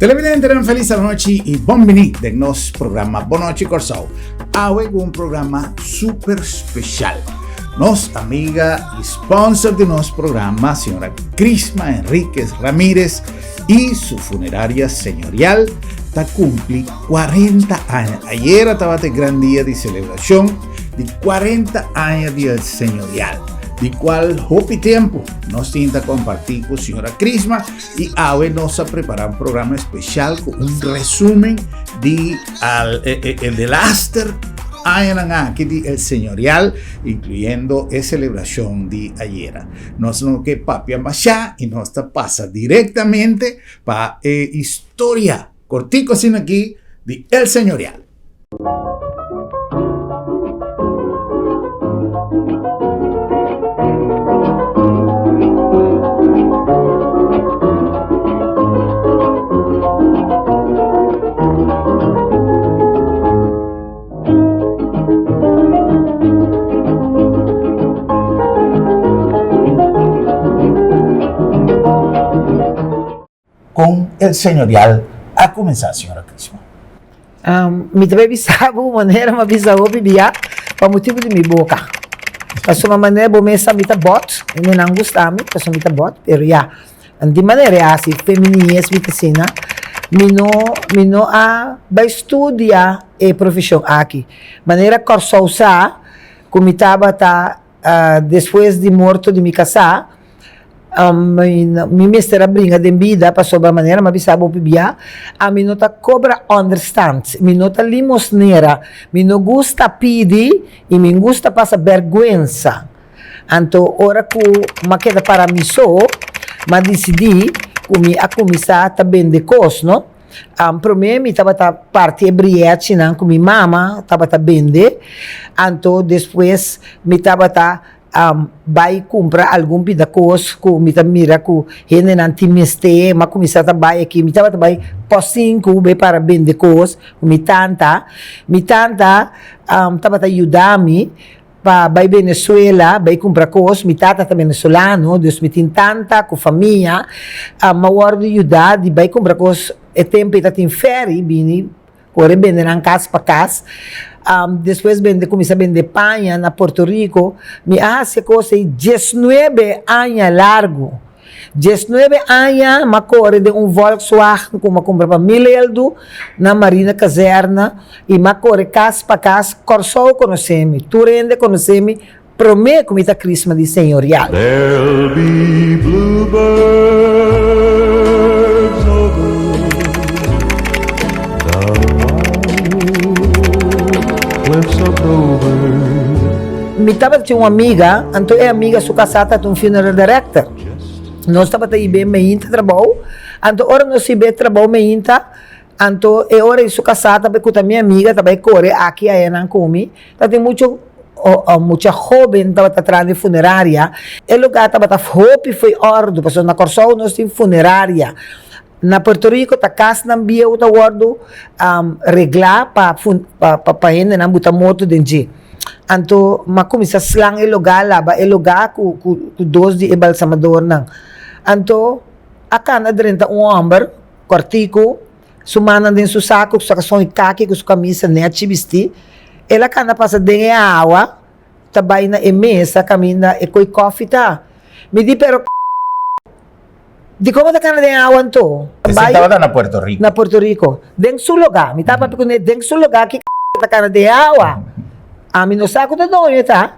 Televidentenan felis anochi y bon bini den nos programa Bon Nochi Kòrsou. Awe ku un programa super special. Nos amiga y sponsor di nos programa, señora Crisma Enriquez Ramírez y su funeraria señorial ta cumpli 40 aña. Ayera tabata e gran dia di celebracion di 40 aña di el señorial, di cual hopi tempo nos tin ta comparti cu señora Crisma y awe nos a prepara un programa especial cu un resumen di al, e, e, el delaster añanan aki di el señorial, incluyendo e celebracion di ayera. Nos no ke papia masha y nos ta pasa directamente pa e historia cortico asina aki di el señorial. Kon el señorial a kuminsá, señora Crisma? Mi ta bay bisa bo manera mi a bisa hopi bia pa motibu di mi boka. Pasobra manera bo mes sa mi ta bot, hende nan gusta mi pasobra mi ta bot, pero ya, di manera e hasi feminies mi ta asina, mi no mi no a bay studia e profeshon aki. Manera Kòrsou sa ku mi tabata Despues di morto di mi kasá, mi mester a bringa den bida pasobra manera mi a bisa bo pibia, ami no ta kobra ònderstant, mi no ta limosnera, mi no gusta pidi i mi gusta pasa bèrgwensa. Anto ora ku mi a keda para mi so, mi a disidí ku mi a kuminsá ta bende kos, no. Promé mi tabata parti e brièchinan ku mi mama tabata bende, anto despues mi tabata bai kumpra algun pida kos ku mi ta mira ku hendenan tin mester, mi a kuminsá ta bai aki, mi tabata bai pos sinku bai para bende kos ku mi tanta. Mi tanta tabata yuda mi pa bai Venezuela bai cumpra cos, mi tata ta venezolano dus mi tin tanta cu famia, m'a wordo yuda di bai cumpra cos e tempo e ta tin ferry bini ora e bende nan cas pa cas, despues bende cuminsa bende paña na Puerto Rico, mi a haci e cos ey diesnuebe aña largo. Diesnuebe aña m'a kore den un Volkswagen ku m'a kumpra pa mil eldu na Marina Kazèrna i m'a kore kas pa kas. Kòrsou konosé mi, tur hende konosé mi promé ku mi ta Krisma di Señorial. There'll be bluebirds over the white cliffs of Dover. Mi tabatin un amiga, anto e amiga su kasá tabata un funeral director. Nos tabata hib'é meinta trabou, anto ora nos hib'é trabou meinta, anto e ora ei su kasá ta bai ku ta mi amiga ta bai kore aki ayanan ku mi. Tabatin muchu mucha hóben tabata traha den funeraria. E lugá tabata hopi fo'i òrdu, pasobra na Kòrsou nos tin funeraria. Na Puerto Rico ta kasnan bieu ta wòrdu reglá pa pa hendenan buta morto den dje. Anto m'a kuminsá slan e lugá, laba e lugá ku ku dos di e balsamadornan. Anto a kana drenta un hòmber kòrtiku, su mannan den su saku, ku su kason di kaki, ku su kamisa nèchi bistí. El a kana pasa den e awa ta bai na e mesa kaminda e koi kòfi ta. Mi di, pero. Dikon bo ta kana den awa anto? Esei tabata na Puerto Rico. Na Puerto Rico. Den su lugá. Mi ta papia kuné den su lugá ki ta kana den awa. Ami no sa ku ta doño e ta.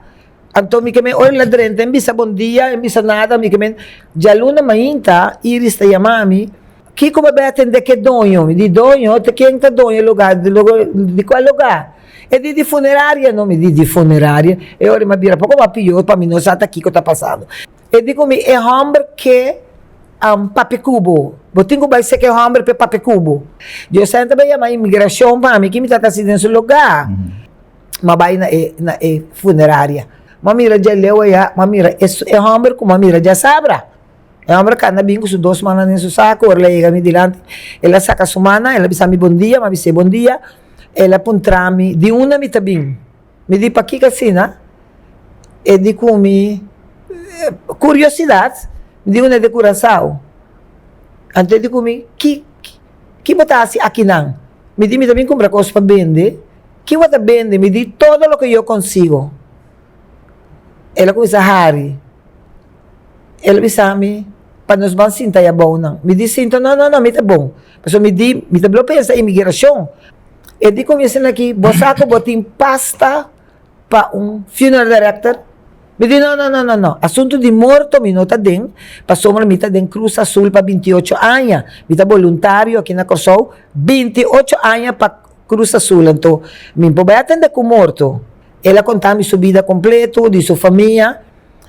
Anto mi ke men ora el a drenta en bisa bon dia, en bisa nada, mi ke men djaluna mainta Iris ta yama mi, kiko bo bai atendé ke doño? Mi di doño? Ta ken ta doño e lugá? Di kua lugá? E di di funeraria no. Mi di di funeraria? E ora mi a bira poko mas pió pa mi no sa ta kiko ta pasando. E di ku mi, E hòmber ke papia ku bo. Bo tin ku bai seka e hòmber p'e papia ku bo. Dios sènta bai yama imigrashon pa mi, ki mi ta hasi den su lugá? M'a bai na e na e funeraria. M'a mira dje leu ayá, m'a mira e e hòmber ku m'a mira djasabra. E hòmber kanda bin ku su dos mannan den su saku, ora el a yega mi dilanti, el a saka su mannan, el a bisa mi bondia, m'a bis'é bondia. El a puntra mi, Di unda mi ta bin? Mi di, Pakiko asina? E di ku mi kuriosidat, mi di, Unda e di Kurasao. Anto e di ku mi, Ki? Ki bo ta hasi akinan? Mi di, Mi ta bin kumpra kos pa bende. Ki bo ta bende? Mi di, Todo loke yo konsigo. El a kuminsá hari. El a bisa mi, Pa nos ban sinta ei abou nan. Mi di, Sinta? No, no, no, mi ta bon. Pasobra mi di, Mi ta blo pensa imigrashon. E di ku mi esei aki, Bo sa ku bo tin pasta pa un funeral director? Mi di, No, no, no, no, no. Asuntu di morto mi no ta den, pasobra mi ta den Cruz Azul pa bintiocho aña. Mi ta boluntario aki na Kòrsou bintiocho aña pa Cruz Azul. Anto mi por bai atende ku morto. El a konta mi su bida kompleto, di su famia.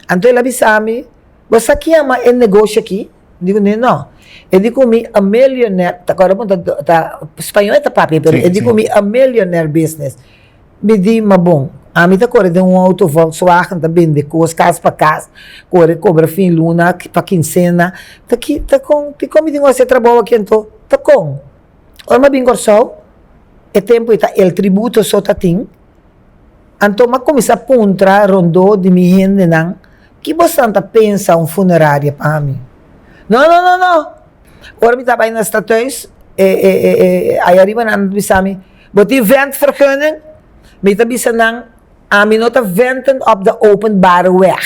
Anto el a bisa mi, Bo sa ki yama e negoshi aki? Mi di kuné, No. E di ku mi, A millionaire, ta kòrda bo ta spañó e ta papia, pero e di ku mi, A millionaire business. Mi di, Ma bon, ami ta kore den un outo Volkswagen ta bende kos kas pa kas, kore kobra fin luna pa kinsena, ta ki ta kon dikon mi tin ku hasi e trabou aki anto? Ta kon? Ora mi a bin Kòrsou, e tempu ei ta El Tributo so ta tin, anto mi a kuminsá puntra rondó di mi hendenan, Ki bosan ta pensa un funeraria pa mi? No, no, no, no! Ora mi ta bai na stadhuis, e e e e aya riba nan ta bisa mi, Bo tin ventvergunning? Mi ta bisa nan, Ami no ta venten op de openbare weg.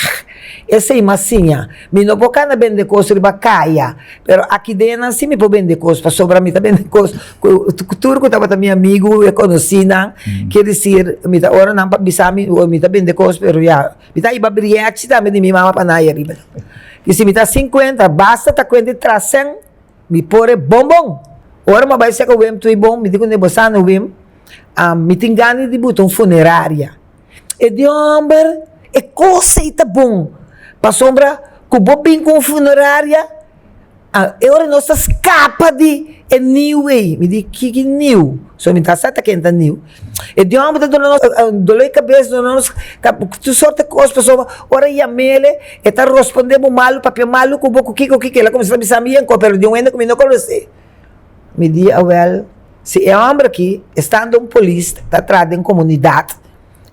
Esei m'a siña. Mi no por kana bende kos riba kaya, pero aki den nan si mi por bende kos, pasobra mi ta bende kos ku tur ku tabata mi amigu, e konosínan. Kier desir, mi ta ora nan pa bisa mi, mi ta bende kos, pero ya, mi ta hiba brièchi tambe di mi mama pa nan aya riba. I si mi ta sinkuenta, basta ta kuenta di tras sèn. Mi por e bon bon. Ora mi a bai seka Wim tui bon, mi di kuné, Bo sa no Wim, mi tin gana di buta un funeraria. E di homber, e kos ei ta bon, pasobra ku bo bin ku un funeraria, e ora nos ta skapa di e niu ei. Mi di, Kiko niu? So mi ta sa ta ken ta niu. E di homber ta duna nos dolor di kabes, duna nos tur sorte kos, pasobra ora yam'el E ta rospondé bo malu, papia malu ku bo, ku kiko, kiko. El a kuminsá bisa mi yen pero di un hende ku mi no konosé. Mi di, Awèl, si e hòmber akí, estando un polis, ta traha den komunidat,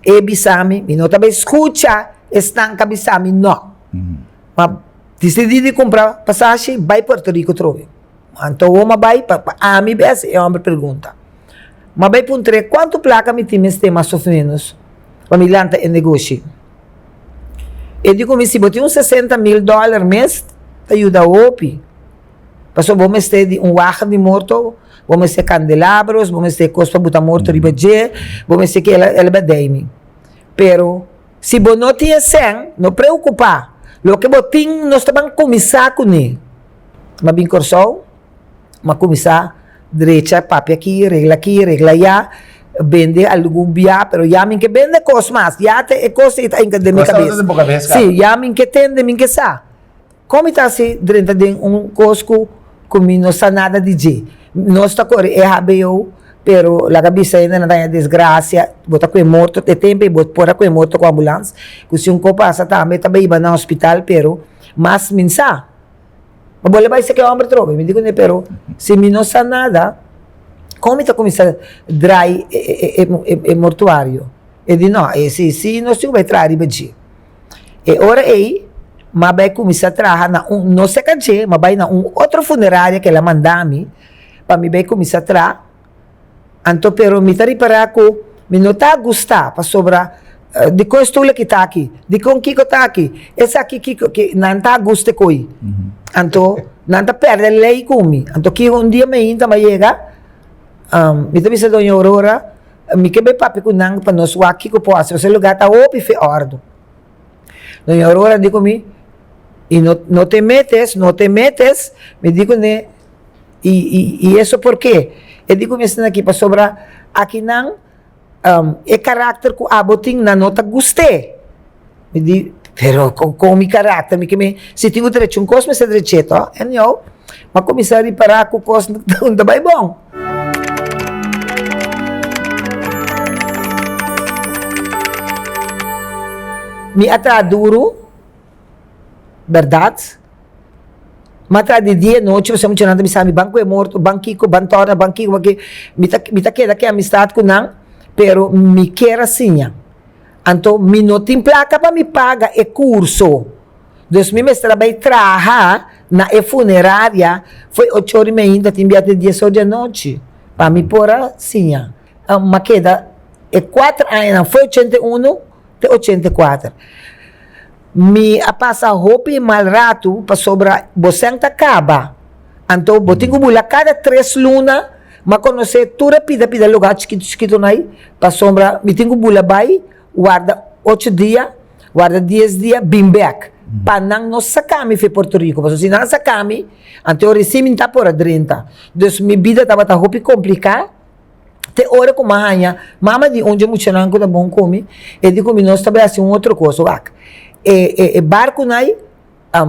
e bisa mi, mi no ta bai skucha esnan ka bisa mi nò. Ma disidí di kumpra pasashi, bai Puerto Rico atrobe. Anto awor m'a bai pa ami bes? E hòmber pregunta. M'a bai puntr'é kuantu plaka mi tin mester mas òf ménos pa mi lanta e negoshi. E di ku mi si bo tin un sesenta mil dòler mes ta yuda hopi. Pasobra bo mester di un wagen di morto, bo mester kandelabros, bo mester kos pa buta morto riba dje, bo mester ke el a badei mi. Pero si bo no tin e sèn, no preokupá, loke bo tin nos ta ban kuminsá kuné. M'a bin Kòrsou, m'a kuminsá drecha papia aki, regla aki, regla ayá, bende algun bia, pero ya mi ke bende kos mas, ya te e kos ei ta hinka den mi kabes. Sí, ya mi ke tende, mi ke sa. Kon mi ta hasi drenta den un kos ku ku mi no sa nada di dje? Nos ta kore e hbo, pero laga bisa hende nan ta haña desgrasia, bo ta kue morto, e tempu ei bo por a kue morto ku ambulans, ku si un kos pasa tambe ta bai hiba nan hospital, pero mas mi sa. Ma bo le bai seki homber trobe. Mi di kuné, pero si mi no sa nada, kon mi ta kuminsá drai e mortuario? E di, no, esei sí nos tin ku bai traha riba dje. E ora ei, m'a bai kuminsá traha na un, no seka dje, m'a bai na un otro funeraria ku el a manda mi pa mi bai kuminsá traha. Anto pero mi ta ripará ku mi no ta gustá pasobra dikon e stoel aki ta aki? Dikon kiko ta aki? Esaki kiko ki nan ta gusta e koi. Anto nan ta pèrdè lei ku mi. Anto ki un dia mainta mi a yega mi ta bisa doña Aurora mi ke bai papia ku nan pa nos wak kiko por hasi pasobra e lugá ta hopi fe òrdu. Doña Aurora di ku mi y no no te metes no te metes mi di kuné. I, i, i eso por ke? E di ku mi esnan aki pasobra akinan e karakter ku abo tin nan no ta gust'é. Mi di, pero kon, kon mi karakter? Mi ke mi, si tin ku drecha un kos mester drech'é to. Anyhow, mi a kuminsá ripará ku kos no ta bai bon. Mi a traha duru. Bèrdat? Ma tra di dia e nochi pasobra muchanan ta bisa mi ban ku e morto, ban kiko, ban tòrna, ban kiko, ban kiko. Mi ta mi ta keda ku e amistat ku nan, pero mi kier a siña. Anto mi no tin plaka pa mi paga e kurso. Dus mi mester a bai traha. na e funeraria fo'i ocho ora i meinta tin bia te dies or di anochi pa mi por a siña. M'a keda e kuater añanan fo'i 81 te 84. Mi a pasa hopi mal ratu pasobra bo sèn ta kaba. Anto bo tin ku bula kada tres luna. M'a konosé tur e pida pida lugá chikitu chikitunan ei pasobra mi tin ku bula bai warda ocho dia, warda dies dia, bin bèk pa nan no saka mi for Puerto Rico pasobra si nan saka mi anto recién mi ta por a drenta. Dus mi bida tabata hopi kompliká. Te ora ku mi a haña mama di un dje muchanan ku ta bon ku mi, e di ku mi nos ta bai hasi un otro kos, wak. E e e barkunan ei,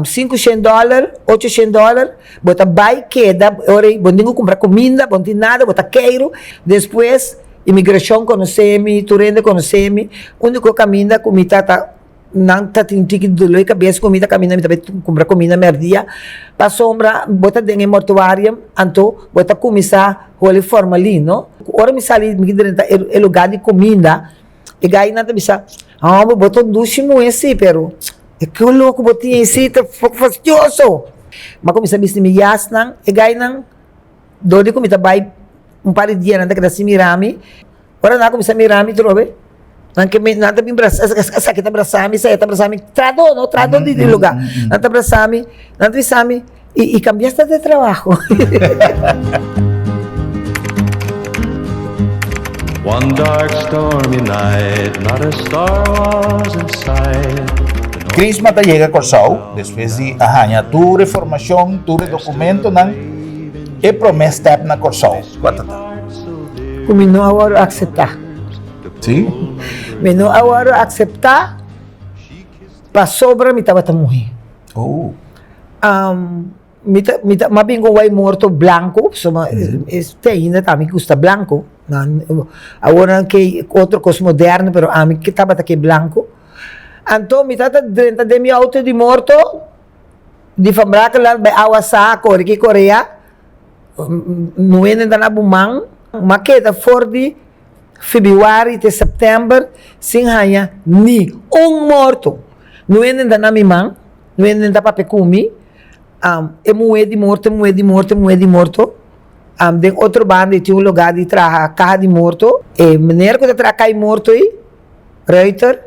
sinku shen dòler, ocho shen dòler, bo ta bai keda e ora ei bo no tin ku kumpra kuminda, bo no tin nada, bo ta keiru. Despues imigrashon konosé mi, tur hende konosé mi, úniko kaminda ku mi ta ta Nan ta tin tiki dolor di kabes ku mi ta kaminda mi ta bai kumpra kuminda mèrdia pasobra bo ta den e mortuarium anto bo ta kuminsá holi formalin no. Ora mi sali mi drenta e lugá di kuminda e gainan ta bisa hòmber bo ta un dushi muhé si pero e koló ku bo tin ei si ta fastioso. Mi a kuminsá bisti mi yasnan e gainan dor di ku mi ta bai un par di dia nan ta keda sin mira mi. Ora nan a kuminsá mira mi trobe, nan ke mi, nan ta bin brasa, esaki ta brasa mi, esei ta brasa mi, trado no, trado di di lugá. Nan ta brasa mi, nan ta bisa mi, i i kambiaste de trabaho. One dark stormy night, not a star was in sight. Crisma ta yega Kòrsou despues di a haña tur e formashon, tur e dokumentonan, e promé stèp na Kòrsou. Kua ta ta? Ku mi no a wòrdu akseptá. Sí? Mi no a wòrdu akseptá pasobra mi tabata muhé. Oh. Mi ta, mi ta, mi a bin ku un wei morto blanku, pasobra te ainda ta mi gusta blanku. Awor nan ke otro kos moderno, pero ami ke tabata ke blanku. Anto mi tabata drenta den mi outo di morto di Van Brakelland bai Awasá kore ki korea. Nuenen ta na bo man. Ma keda for di febrüari te sèptèmber sin haña ni un morto. Nuenen ta na mi man, nuenen ta papia ku mi. E muhé di morto, e muhé di morto, e muhé di morto. Den otro banda e tin un lugá di traha kaha di morto. E meneer ku ta traha kaha di morto ei, Ruiter,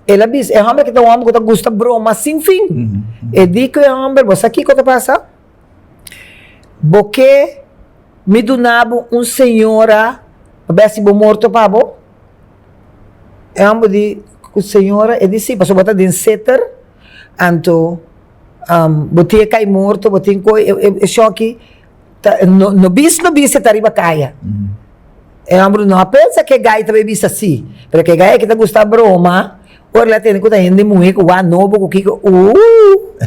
el a bisa, e hòmber aki ta un hòmber ku ta gusta broma sin fin. E di ku e hòmber, bo sa kiko ta pasa? Bo ke mi duna bo un señora pa bai hasi bo morto pa bo? E homber di, Ku señora? E di, Si, pasobra bo ta den seter, anto bo tin e kai morto, bo tin koe e shoki ta no bis no bis e ta riba kaya. E homber no a pensa ku e gai ta bai bisa si, pero ku e gai aki ta gusta broma. Ora el a tende ku ta hende muhé ku wak nobo ku kiko, uuh!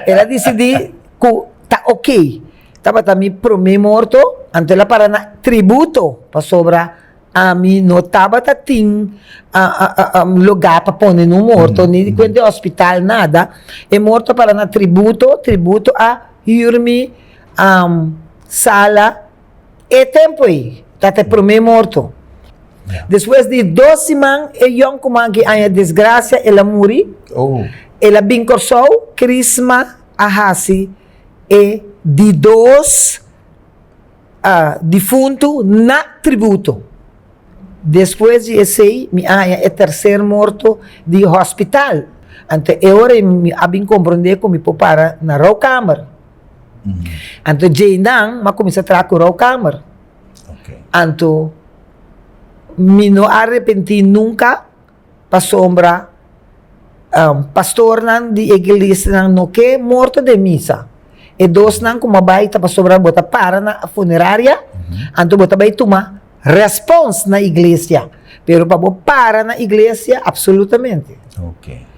El a disidí ku ta okey. Tabata mi promé morto, anto el a para na tributo pasobra ami no tabata tin lugá pa pone no morto, ni di kuenta di hospital, nada. E morto a para na tributo, tributo a hür mi sala. E tempu ei ta e promé morto. Despues di dos siman e yònkuman ki haña desgrasia el a muri. El a bin Kòrsou, Krisma a hasi e di dos difuntu na tributo. Despues di esei mi a haña e terser morto di hòspital. Anto e ora ei mi a bin komprondé ku mi por para na roukamer. Anto djeinan m'a kuminsá traha ku roukamer. Anto mi no a arepentí nunka pasobra pastornan di e iglesianan no ke morto den misa. E dosnan ku m'a bai ta pasobra bo ta para na funeraria, anto bo ta bai tuma respons na iglesia. Pero pa bo para na iglesia, absolutamente.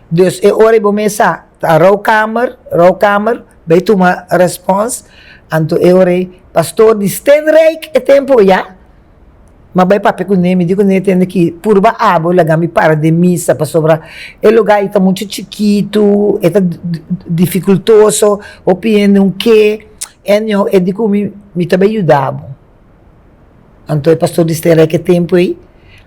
Dus e ora ei bo mesa ta roukamer, roukamer. Bay tuma respons, anto e ora ei pastor di Steenrijk e tempo ya, m'a bay papia ku ne, mi di ku ne tende ki purba abo laga mi para den misa pasobra e lugar ei ta mucho chikitu, e ta difikultoso, hopi hende un ke, anyhow e di ku mi, mi ta bay yuda bo. Anto e pastor di Steenrijk e tempo ei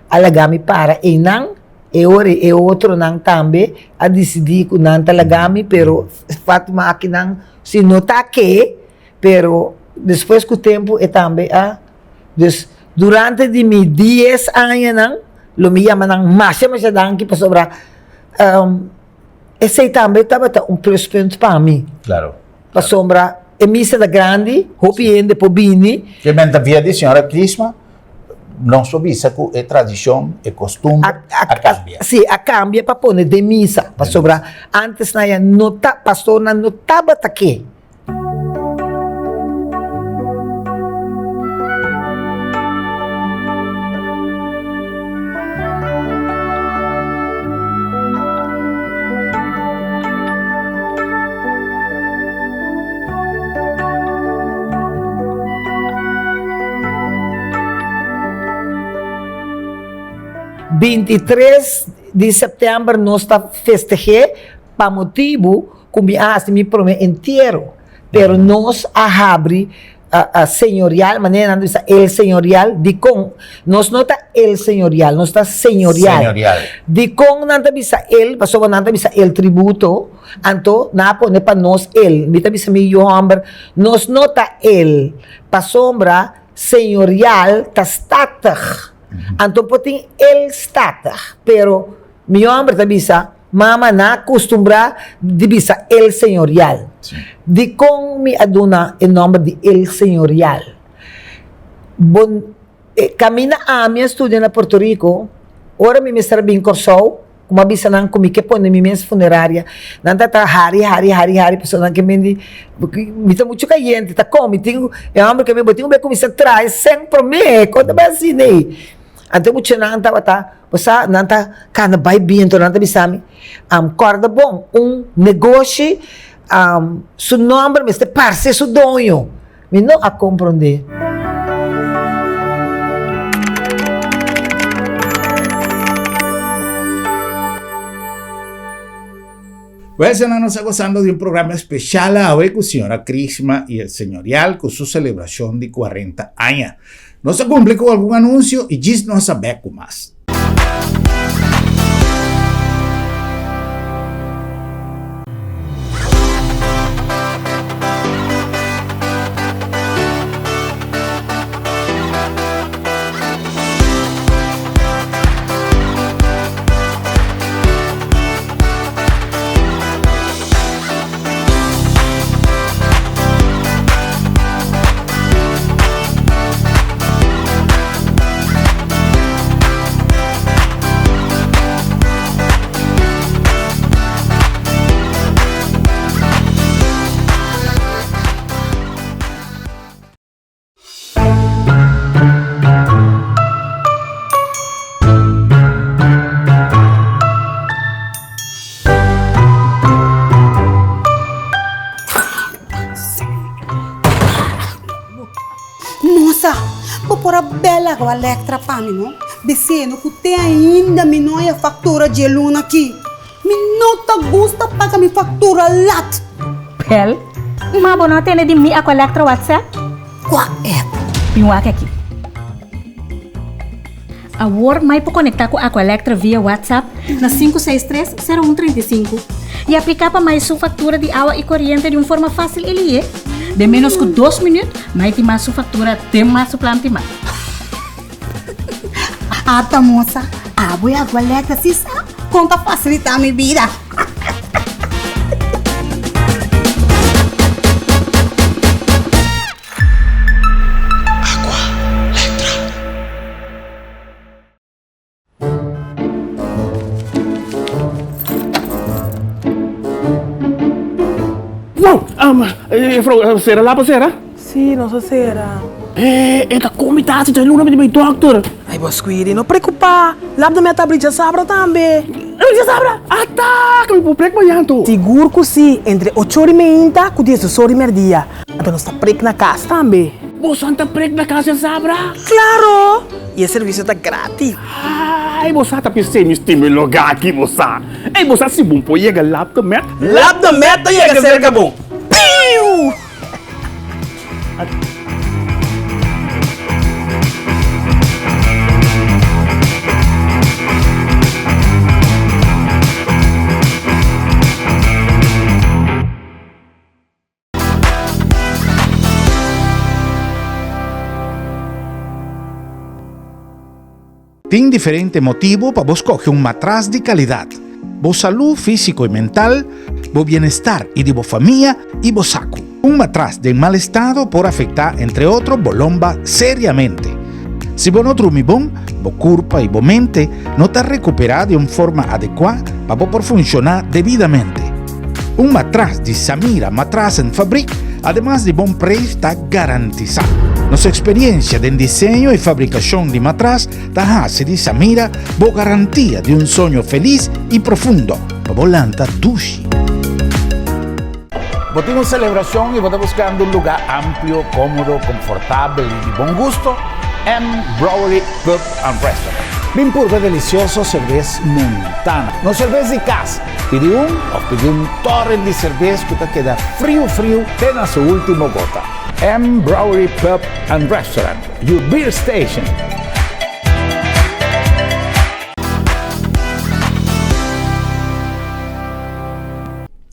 a laga mi para einan. E ora e otronan tambe a disidí ku nan ta laga mi, pero Fatima akinan si no ta ke, pero despues ku tempu e tambe a, dus durante di mi dies añanan lo mi yama nan masha masha danki pasobra esei tambe tabata un pluspunt pa mi. Claro. Pasobra e misa ta grandi, hopi hende por bini. Ke men ta via di señora Crisma, nos por bisa ku e tradishon, e kostumber a kambia. Si, a kambia pa pone den misa. Pasobra antes nan ya no ta, pastornan no tabata ke. 23 di sèptèmber nos ta festeh'é pa motibu ku mi a hasi mi promé entiero, pero nos a habri señorial, manera nan ta bisa el señorial, dikon nos no ta el señorial, nos ta señorial. Señorial. Dikon nan ta bisa el, pasobra nan ta bisa el tributo, anto nan a pone pa nos el, mi ta bisa mi yu hòmber, nos no ta el, pasobra señorial ta statig, anto por tin el statig, pero mi hòmber ta bisa. Mama na kustumbrá di bisa El Señorial. Dikon mi a duna e nòmber di El Señorial? Bo kaminda ami a studia na Puerto Rico, ora mi mester a bin Kòrsou, ku mi a bisa nan ku mi ke pone mi mes funeraria, nan ta ta hari, hari, hari, hari, pasobra nan ke mindi mi ta muchu kayente, ta kon mi tin e hòmber ke mi bo tin ku bai kuminsá traha e sèn promé, kon ta bai asina ei? Anto e muchanan tabata. Bo sa, nan ta kana bai biento, nan ta bisa mi, Kòrda bon, un negoshi su nòmber mester parse su doño. Mi no a komprondé. Wèl, señora, nos ta gosando di un programa espeshal awe ku señora Crisma i el señorial ku su selebrashon di kuarenta aña. Nos a cumpli cu algun anuncio y djis nos a bek cu mas. Mosa, bo por a bel awa Lectra pa mi no? Biseno ku te ainda mi no haya faktura dje luna aki. Mi no ta gusta paga mi faktura lat. Bel, ma bo no a tende di mi Aqua Lectra WhatsApp? Kua app? Bin wak aki. Awor mai por konektá ku Aqualectra via WhatsApp na 563 0135 i apliká pa mai su faktura di awa i koriente di un forma fásil i lihé. Den ménos ku dos minüt, mai tin mas su faktura den mas su plan timá. Ata mosa, abo e Aqualectra si sa kon ta fasilitá mi bida. Juffrouw, sera lapa sera? Sí, nos a sera. Eh, e ta kon mi ta hasi dje luna mi di bai dokter. Ay, bo Squiri, no preocupa. Lap de mi a ta abri djasabra tambe. Abri djasabra? Ata, ku mi por prek mañan anto. Sigur ku sí, entre ocho ora i meinta ku diesdos ora i merdia. Anto nos ta prek na kas tambe. Boso ta prek na kas djasabra? Klaro! I e servisio ta gratis. Ay, bo sa ta p'esei mi stima e lugá aki, bo sa. Ey, bo sa si bon por yega Lap de Met? Lap de Met ta yega serka bo. Piu! Tin diferente motibu pa bo skohe un matras di kalidat, bo salú físiko i mental, bo bienestar i di bo famia i bo saku. Un matras den mal estado por afektá entre otro bo lomba seriamente. Si bo no drumi bon, bo kurpa i bo mente no ta rekuperá di un forma adekuá pa bo por funshoná debidamente. Un matras di Samira Matrasenfabriek ademas di bon preis ta garantisá. Nos eksperiencia den diseño i fabrikashon di matras ta hasi di Samira bo garantia di un soño felis i profundo pa bo lanta dushi. Bo tin un selebrashon i bo ta buskando un lugá amplio, kómodo, konfortabel i di bon gusto? M Brewery Pub and Restaurant. Bin purba e delisioso serbes Montana. Nos serbes di kas! Pidi un òf pidi un tòren di serbes ku ta keda friu friu te na su último gota. M Brewery Pub and Restaurant, your beer station!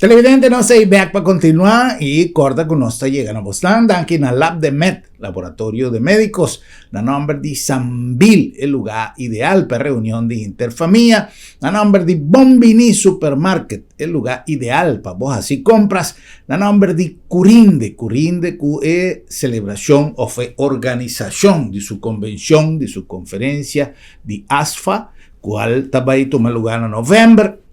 Televidente nos ei bek pa kontinuá i kòrda ku nos ta yega na bosnan danki na Lab de Med, Laboratorio de Médicos, na nòmber di Sambil, e lugá ideal pa reunion di hinter famia, na nòmber di Bon Bini Supermarket, e lugá ideal pa bo hasi kompras, na nòmber di Curinde, Curinde ku e selebrashon òf e organisashon di su konvenshon, di su konferensia di ASFA, kual ta bai tuma lugá na novèmber.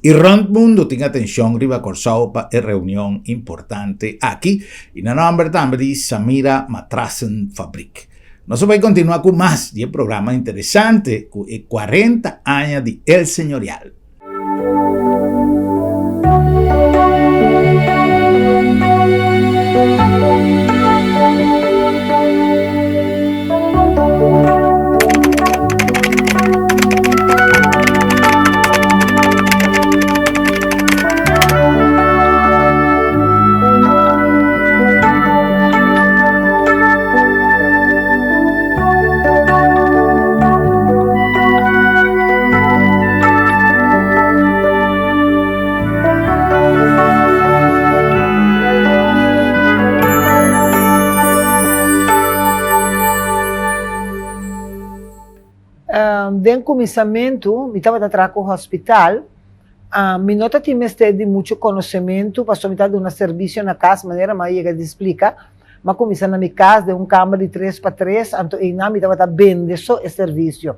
I rònt mundu tin atenshon riba Kòrsou pa e reunion importante aki i na nòmber tambe di Samira Matrassenfabriek. Nos a bai kontinuá ku mas di e programa interesante ku e 40 aña di El Señorial. Den kuminsamentu mi tabata traha ku hospital, mi no ta tin mester di muchu konosementu pasobra mi ta duna servisio na kas manera mi a yega di splika. Mi a kuminsá na mi kas den un kamber di tres pa tres anto einan mi tabata bende so e servisio.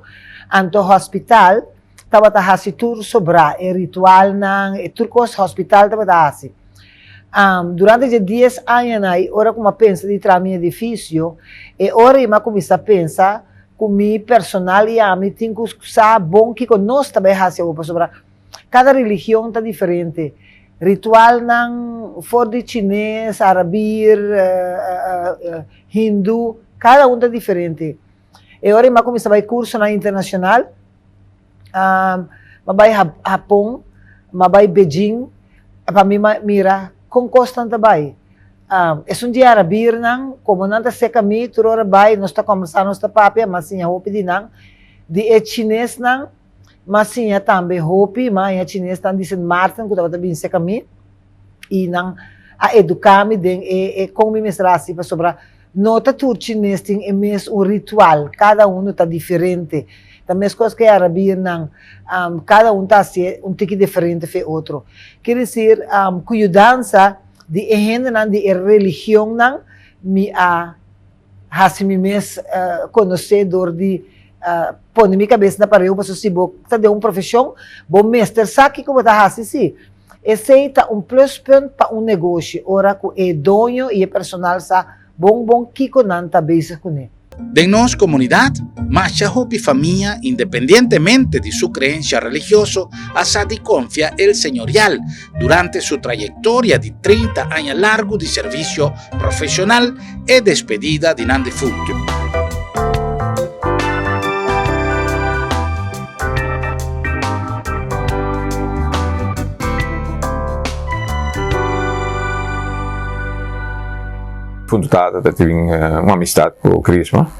Anto hospital tabata hasi tur sobrá, e ritualnan, e tur kos hospital tabata hasi. Durante dje dies añanan ei ora ku mi a pensa di traha mi edifisio, e ora ei mi a kuminsá pensa ku mi personal i ami tin ku sa bon kiko nos ta bai hasi awor pasobra kada religion ta diferente. Ritualnan for di chines, arabir, hindu, kada un ta diferente. E ora ei mi a kuminsá bai kursonan internashonal. Mi a bai Hapon, mi a bai Beijing pa mi mira kon kosnan ta bai. Esun di arabirnan, komo nan ta seka mi, tur ora bai nos ta kòmbersá, nos ta papia, mi a siña hopi di nan. Di e chinesnan, mi a siña tambe hopi, mi a haña chinesnan di Sint Maarten ku tabata bin seka mi i nan a eduká mi den e kon mi mester hasi pasobra No ta tur chines tin e mes un ritual, kada unu ta diferente. Ta meskos ku e arabirnan, kada un ta hasié un tiki diferente fe otro. Kier desir, ku yudansa di e hendenan di e religionnan mi a hasi mi mes konosé dor di pone mi kabes na pareu, pasobra si bo ta den un profeshon, bo mester sa kiko bo ta hasi si. Esei ta un pluspunt pa un negoshi ora ku e doño i e personal sa bon bon kiko nan ta bezig kuné. Den nos komunidat, masha hopi famia, independientemente di su kreensia religioso, a sa di konfia El Señorial durante su trayektoria di 30 aña largu di servisio profeshonal e despedida di nan defuntu. Punto tata ta tin un amistad cu Crisma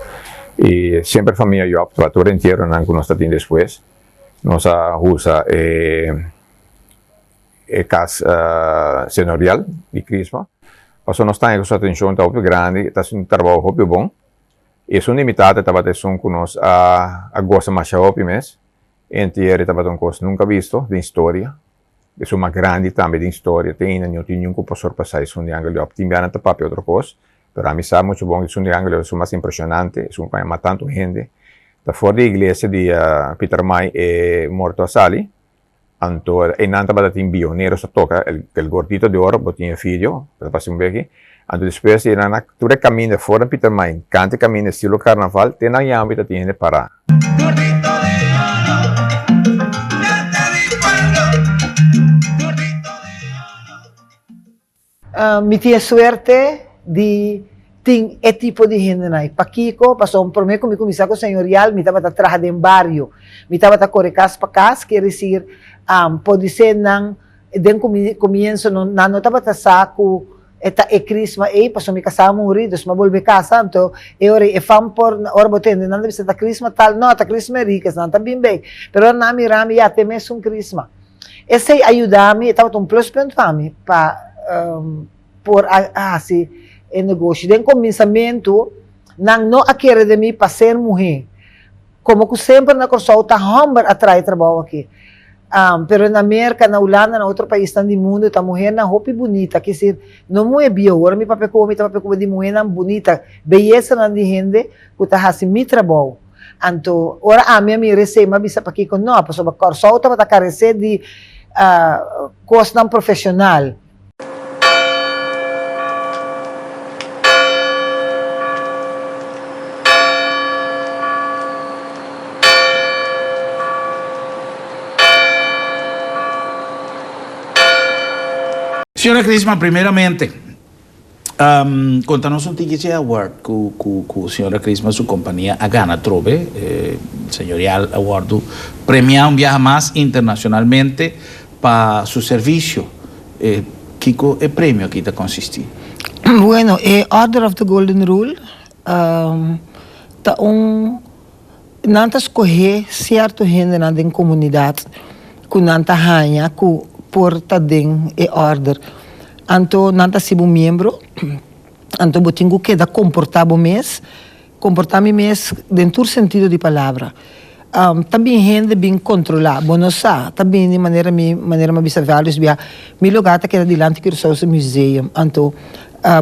y semper famia Job tabata tur entierronan cu nos ta tin despues nos a usa e e cas senorial di Crisma pasobra nos ta haña cu su atencion ta hopi grandi ta haci un trabao hopi bon. Esun di mi tata tabata esun ku nos a a gosa masha hopi mes. E entiero tabata un kos nunka bisto den historia. Esun mas grandi tambe den historia. Te ainda no tin niun ku por sorpasá esun di Angel Job. Tin bianan ta papia otro kos, pero ami sa muchu bon esun di Angel Job esun mas impreshonante, esun ku a yama tantu hende. Ta for di iglesia di Pietermaai e morto a sali. Anto einan tabata tin bioneros ta toka el gordito de oro, bo tin e video, bo ta pasa un beki. Anto despues di einan tur e kaminda for na Pietermaai, kanta e kaminda estilo karnaval, te nan yambi ta tin hende pará. Mi tin e suerte di tin e tipo di hendenan ei. Pakiko? Pasobra promé ku mi kuminsá ku Señorial mi tabata traha den bario. Mi tabata kore kas pa kas, kier desir, podisé nan den komienso nan no tabata sa ku e ta e Crisma ei, pasobra mi kasá a muri, dus mi a bolbe kasa, anto e ora ei e fam por, ora bo tende nan ta bisa ta Crisma tal, no, ta Crisma Henriquez, nan ta bin bei. Pero ora nan a mira mi, ya, ta e mesun Crisma. Esei a yuda mi, e tabata un pluspunt pa mi pa por a hasi e negoshi. Den kuminsamentu nan no a kere den mi pa ser muhé, komo ku semper na Kòrsou ta hòmber a traha e trabou aki. Pero na Merka, na Hulanda, na otro paisnan di mundu ta muhénan hopi bunita, kisir no muhé bieu, ora mi papia ku bo mi ta papia ku bo di muhénan bunita, beyesanan di hende ku ta hasi mi trabou. Anto, ora ami a mira esei, mi a bisa pakiko no, pasobra Kòrsou tabata karesé di kosnan profeshonal. Señora Crisma, primeramente, Konta nos un tiki dje award ku ku señora Crisma su kompania a gana atrobe. Señorial a wòrdu premiá un biaha mas internashonalmente pa su servisio. Kiko e premio aki ta konsistí? Bueno, e Order of the Golden Rule ta un Nan ta skohé sierto hendenan den komunidat ku nan ta haña ku por ta den e òrder. Anto nan ta hasi bo miembro, anto bo tin ku keda komportá bo mes, komportá mi mes den tur sentido di palabra. Ta bin hende bin kontrolá, bo no sa, ta bini manera mi manera mi a bisa vários bia, mi lugá ta keda dilanti Curaçaose Museum, anto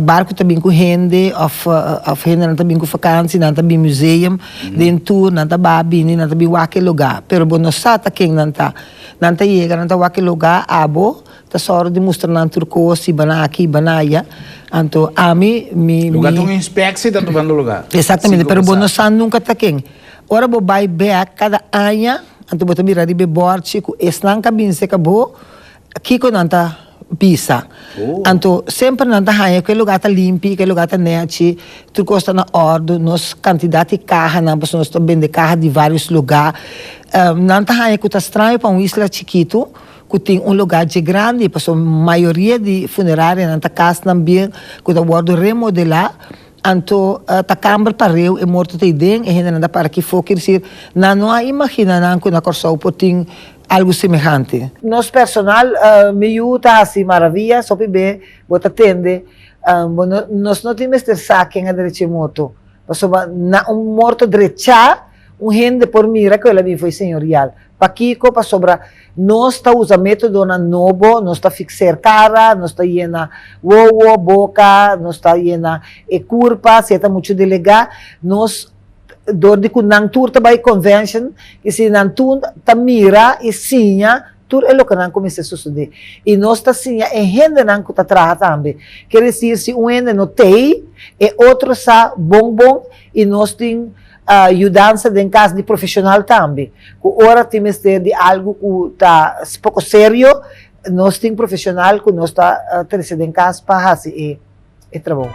Barku ta bin ku hende òf òf hendenan ta bin ku fakansi, nan ta bin museum den tur, nan ta baha bini, nan ta bin wak e lugá. Pero bo no sa ta ken nan ta. Nan ta yega, nan ta wak e lugá, abo ta sòru di mustra nan tur kos, i bana aki, i bana aya. Anto ami, mi, mi. Lugá ta un inspeksie ta tumando lugá. Exactamente, pero bo no sa nunka ta ken. Ora bo bai bèk kada aña, anto bo ta mira riba e bòrchi ku esnan ka bin serka bo, Kiko nan ta bisa? Anto semper nan ta haña ku e lugá ta limpi, ku e lugá ta nèchi, tur kos ta na òrdu, nos kantidat di kahanan, pasobra nos ta bende kaha di vários lugá. Nan ta haña ku ta straño pa un isla chikitu ku tin un lugá dje grandi, pasobra mayoria di funerarianan ta kasnan bien ku ta wòrdu remodelá. Anto ta kamber pareu e morto ta iden, e hendenan ta para kifó, kier desir nan no a imagina nan ku na Kòrsou por tin algu semehante. Nos personal, mi yu ta hasi maravia, sopi be bo ta tende, bo no, nos no tin mester sa ken a drecha e morto, pasobra na un morto drechá un hende por mira ku el a bin fo'i señorial. Pakiko? Pasobra nos ta usa métodonan nobo, nos ta fixer kara, nos ta yena wowo, boka, nos ta yena e kurpa, si e ta muchu delegá, nos dor di ku nan tur ta bai convention i si nan tur ta mira i siña tur e lokenan ku mester sosodé. I nos ta siña e hendenan ku ta traha tambe. Ker desir si un hende no t'ei, e otro sa bon bon i nos tin yudansa den kas di profeshonal tambe. Ku ora tin mester di algu ku ta poko serio, nos tin profeshonal ku nos ta trese den kas pa hasi e trabou.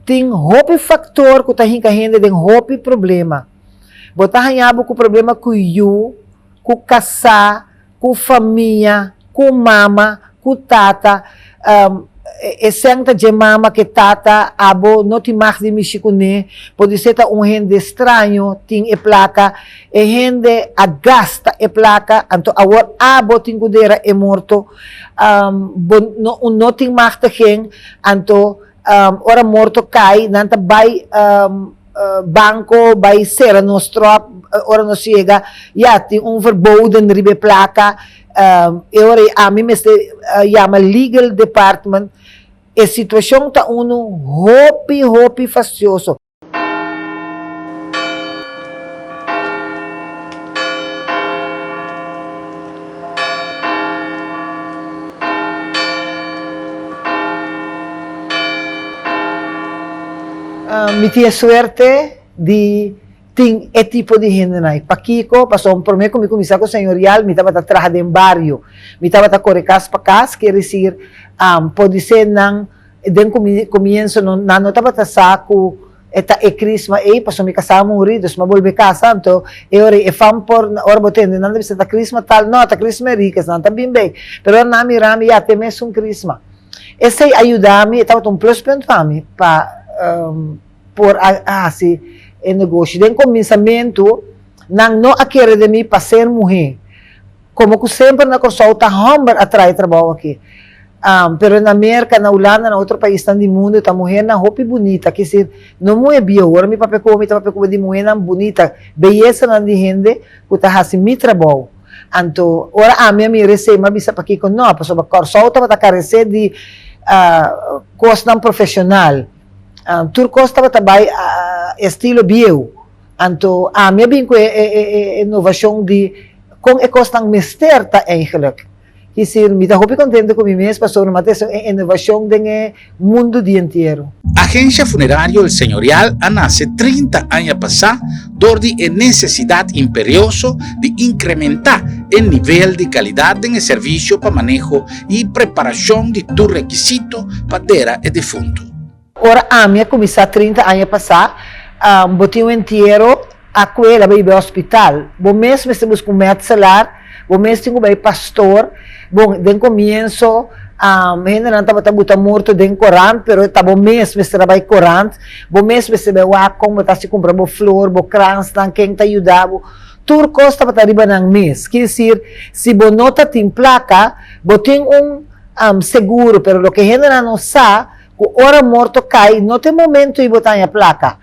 Tin hopi faktor ku ta hinka hende den hopi problema. Bo ta haña bo ku problema ku yu, ku kasá, ku famia, ku mama, ku tata. E sèn ta dje mama ku e tata, abo no tin mag di mishi kuné, podisé ta un hende straño tin e plaka, e hende a gasta e plaka, anto awor abo tin ku dera e morto, bo no un no tin machtiging, anto ora morto kai nan ta bai banko bai sera nos tròp, ora nos yega ya tin un verboden riba e plaka. E ora ei ami mester yama legal department. E situacion ta unu hopi hopi fastioso. Mi tin e suerte di Tin e tipo di hendenan ei. Pakiko? Pasobra promé ku mi kuminsá ku Señorial mi tabata traha den bario. Mi tabata kore kas pa kas, kier desir, podisé nan den komienso no nan no tabata sa ku e ta e krisma ei, pasobra mi kasá a muri, dus mi a bolbe kasa, anto e ora ei e fam por ora bo tende nan ta bisa ta krisma tal, no ta krisma Enriquez, nan ta bin bei. Pero ora nan a mira mi, ya te mesun krisma. Esei a yuda mi, e tabata un pluspunt pa mi pa. por a hasi e negoshi. Den kuminsamentu nan no a kere den mi pa ser muhé. Komo ku semper na Kòrsou ta hòmber a trae trabou aki. Pero na Merka, na Hulanda, na otro paisnan di mundu ta muhénan hopi bunita. Kisir no muhé bieu. Ora mi papia ku bo mi ta papia ku bo di muhénan bunita, beyesanan di hende ku ta hasi mi trabou. Anto ora ami a mira esei mi a bisa pakiko no, pasobra Kòrsou tabata karesé di kosnan profeshonal. Tur kos tabata bai estilo bieu. Anto ami a bin ku e inovashon di kon e kosnan mester ta eigenlijk. Kisir mi ta hopi kontento ku mi mes pasobra mi a trese un inovashon den e mundu di entiero. Agencia Funerario El Señorial a nace 30 aña pasá dor di e necesidad imperioso di incrementa e nivel di calidad den e servicio pa maneho i preparashon di tur rekisito pa dera e defuntu. Ora ami a kuminsá 30 aña pasá, bo tin un entiero a kue el a bai bai hospital. Bo mes mester buska un mètselar, bo mes tin ku bai pastor. Bon, den komienso hendenan tabata buta morto den korant, pero ta bo mes mester a bai korant. Bo mes mester bai wak kon bo ta hasi kumpra bo flor, bo kransnan, ken ta yuda bo. Tur kos tabata riba nan mes. Kier desir, si bo no ta tin plaka, bo tin un seguro, pero loke hendenan no sa, ku ora morto kai, no ta e momento ei bo ta haña plaka.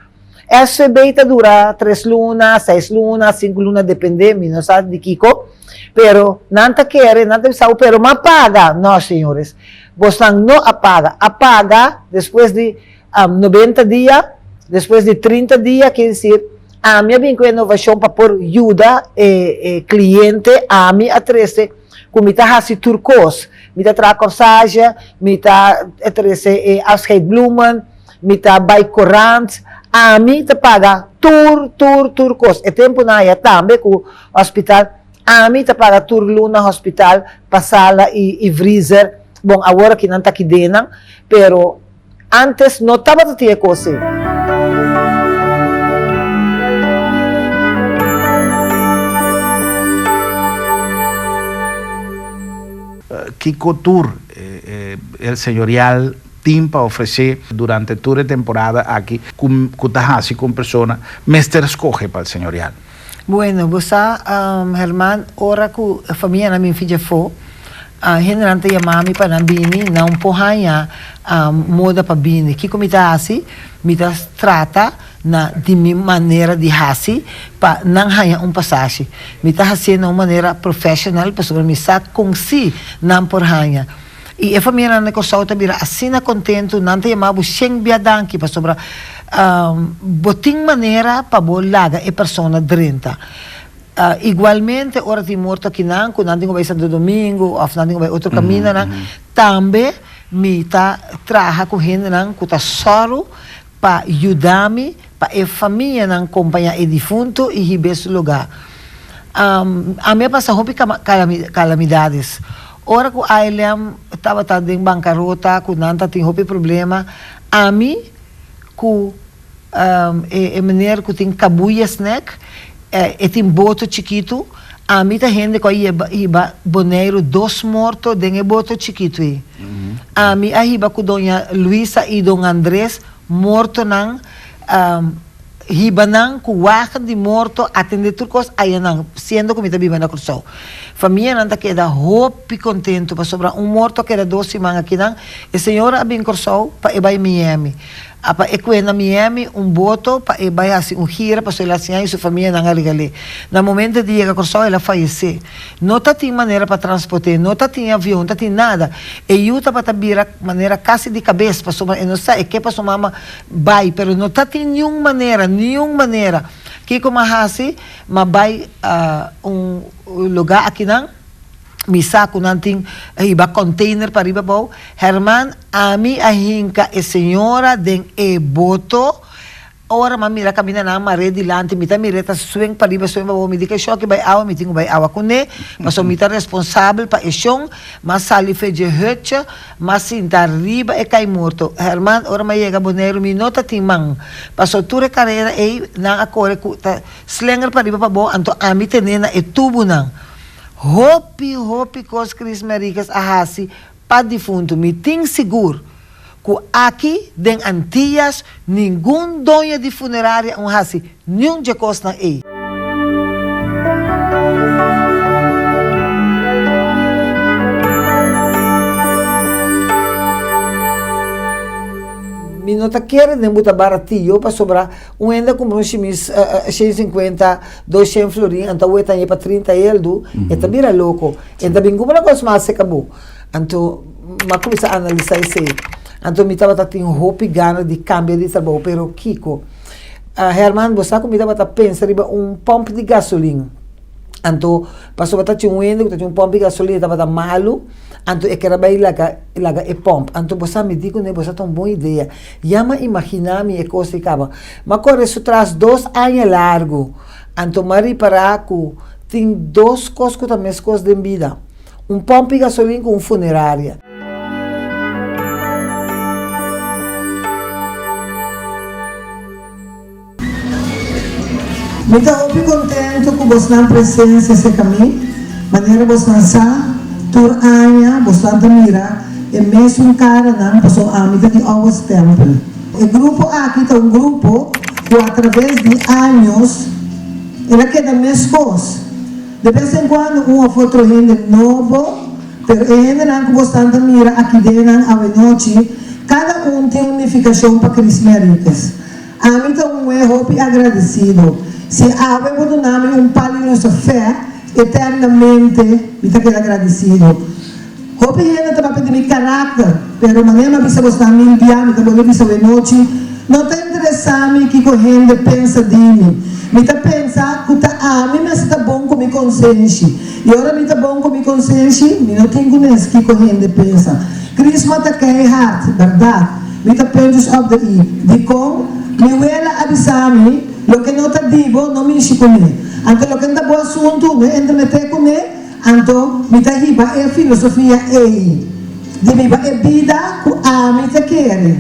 SVB ta dura tres luna, seis luna, sinku luna, depende, mi no sa di kiko, pero nan ta kere, nan ta bisa bo, pero m'a paga. No, señores, bosnan no a paga. A paga despues di 90 dia, despues di 30 dia, kier desir, ami a bin ku e inovashon pa por yuda e kliente, ami a trese ku mi ta hasi tur kos, mi ta traha corsage, mi ta trese e afscheidbloemen, mi ta bai korant, ami ta paga tur, tur, tur kos. E tempunan aya tambe ku hospital, ami ta paga tur luna hospital pa sala i vriezer, bon awor aki nan ta kidenan, pero. Antes no tabata tin e kos ei. Kiko tur El Señorial tin pa ofresé durante tur e temporada aki ku ta hasi ku un persona mester skohe pa El Señorial? Bueno, bo sa, Herman, ora ku e famianan bin fidja afó, hendenan ta yama mi pa nan bini, nan por haña moda pa bini. Kiko mi ta hasi? Mi ta trata na di mi manera di hasi pa nan haña un pasashi. Mi ta hasié na un manera professional pasobra mi sa kon si nan por haña. I e famianan na Kòrsou ta bira asina kontentu, nan ta yama bo shen bia danki pasobra bo tin manera pa bo laga e persona drenta. Igualmente ora tin morto akinan ku nan tin ku bai Santo Domingo òf nan tin ku bai otro kamindanan, tambe mi ta traha ku hendenan ku ta sòru pa yuda mi pa e famianan kompañá e difuntu i hib'é su lugá. Ami a pasa hopi kalamidades. Ora ku ALM tabata den bankarota, ku nan ta tin hopi problema, ami ku e meneer ku tin kabuya snack, e tin boto chikitu, Ami ta hende ku a yeba hiba Boneiru dos morto den e boto chikitu ei. Ami a hiba ku doña Luisa i don Andres mortonan hiba nan ku wagen di morto atende tur kos ayanan siendo ku mi ta biba na Kòrsou. Famianan ta keda hopi kontentu pasobra un morto a keda dos siman akinan. E señora a bin Kòrsou pa e bai Miami. A pa e kue na Miami un boto pa e bai hasi un gira pasobra el a siña i su famianan a regal'é. Na momento di yega Kòrsou el a fayesé. No ta tin manera pa transport'é, no ta tin avion, no ta tin nada. E yu tabata bira manera kasi di kabes pasobra e no sa e ke pa su mama bai pero no ta tin niun manera, niun manera. Kiko m'a hasi? M'a bai un lugá akinan, mi sa ku nan tin hiba container pa riba abou. Herman, ami a hinka e señora den e boto. Ora m'a mira kaminda nan mar'é dilanti, mi ta mir'é ta swing pariba, swing pabou. Mi di ku e shon aki bai awa, mi tin ku bai awa kuné, pasobra mi ta responsabel pa e shon. M'a sali fe dje hutje, m'a sinta riba e kai morto. Herman, ora m'a yega Boneiru mi no ta tin man, pasobra tur e karera ei nan a kore ku ta slenger pariba pabou, anto ami ten'é na e tubunan. Hopi, hopi kos Chris Mericas a hasi pa difuntu. Mi tin sigur ku aki den Antillas ningun doño di funeraria un hasi niun dje kosnan ei. Mi no ta kere den bo ta baratio pasobra un hende a kumpra un shimis 150, 200 florin anto awe ta hañ'e pa 30 eldu, e ta bira loko. E ta bin kumpra kos mas serka bo. Anto m'a kuminsá analisá esei. Anto mi tabata tin hopi gana di kambia di trabou, pero kiko? Herman, bo sa ku mi tabata pensa riba un pòmp di gasolin. Anto, pasobra ta tin un hende ku ta tin un pòmp di gasolin, e tabata malu, anto e kere bai laga laga e pòmp. Anto bo sa, mi di kuné, bo sa ta un bon idea. Ya m'a imaginá mi e kos ei kaba. M'a kore su tras dos aña largu. Anto m'a ripará ku tin dos kos ku ta meskos den bida. Un pòmp di gasolin ku un funeraria. Mi ta hopi kontentu ku bosnan presensia serka mi. Manera bosnan sa, tur aña bosnan ta mira e mesun karanan pasobra ami ta di Ouwe Stempel. E grupo aki ta un grupo ku atraves di años el a keda meskos. De bes en cuando un of otro hende nobo, pero e hendenan cu bosnan ta mira aki den nan awenochi, cada un tin un nificacion pa Crisme Henriquez. Ami ta un muhe hopi agradecido. Si awe bo duna mi un pal di lusafè, eternamente mi ta keda agradecido. Hopi hende ta papia di mi karakter, pero manera mi a bisa bosnan mil bia, mi ta bolbe bisa awenochi, no ta interesá mi kiko hende pensa di mi. Mi ta pensa ku ta ami mester ta bon ku mi konsenshi. I ora mi ta bon ku mi konsenshi, mi no tin ku nes kiko hende pensa. Crisma ta keihard, bèrdat. Mi ta puntjes op de i. Dikon? Mi wela a bisa mi, loke no ta di bo, no mishi kuné. Anto loke no ta bo asuntu, no entremeté kuné. Anto mi ta hiba e filosofia ei di biba e bida ku ami ta kere.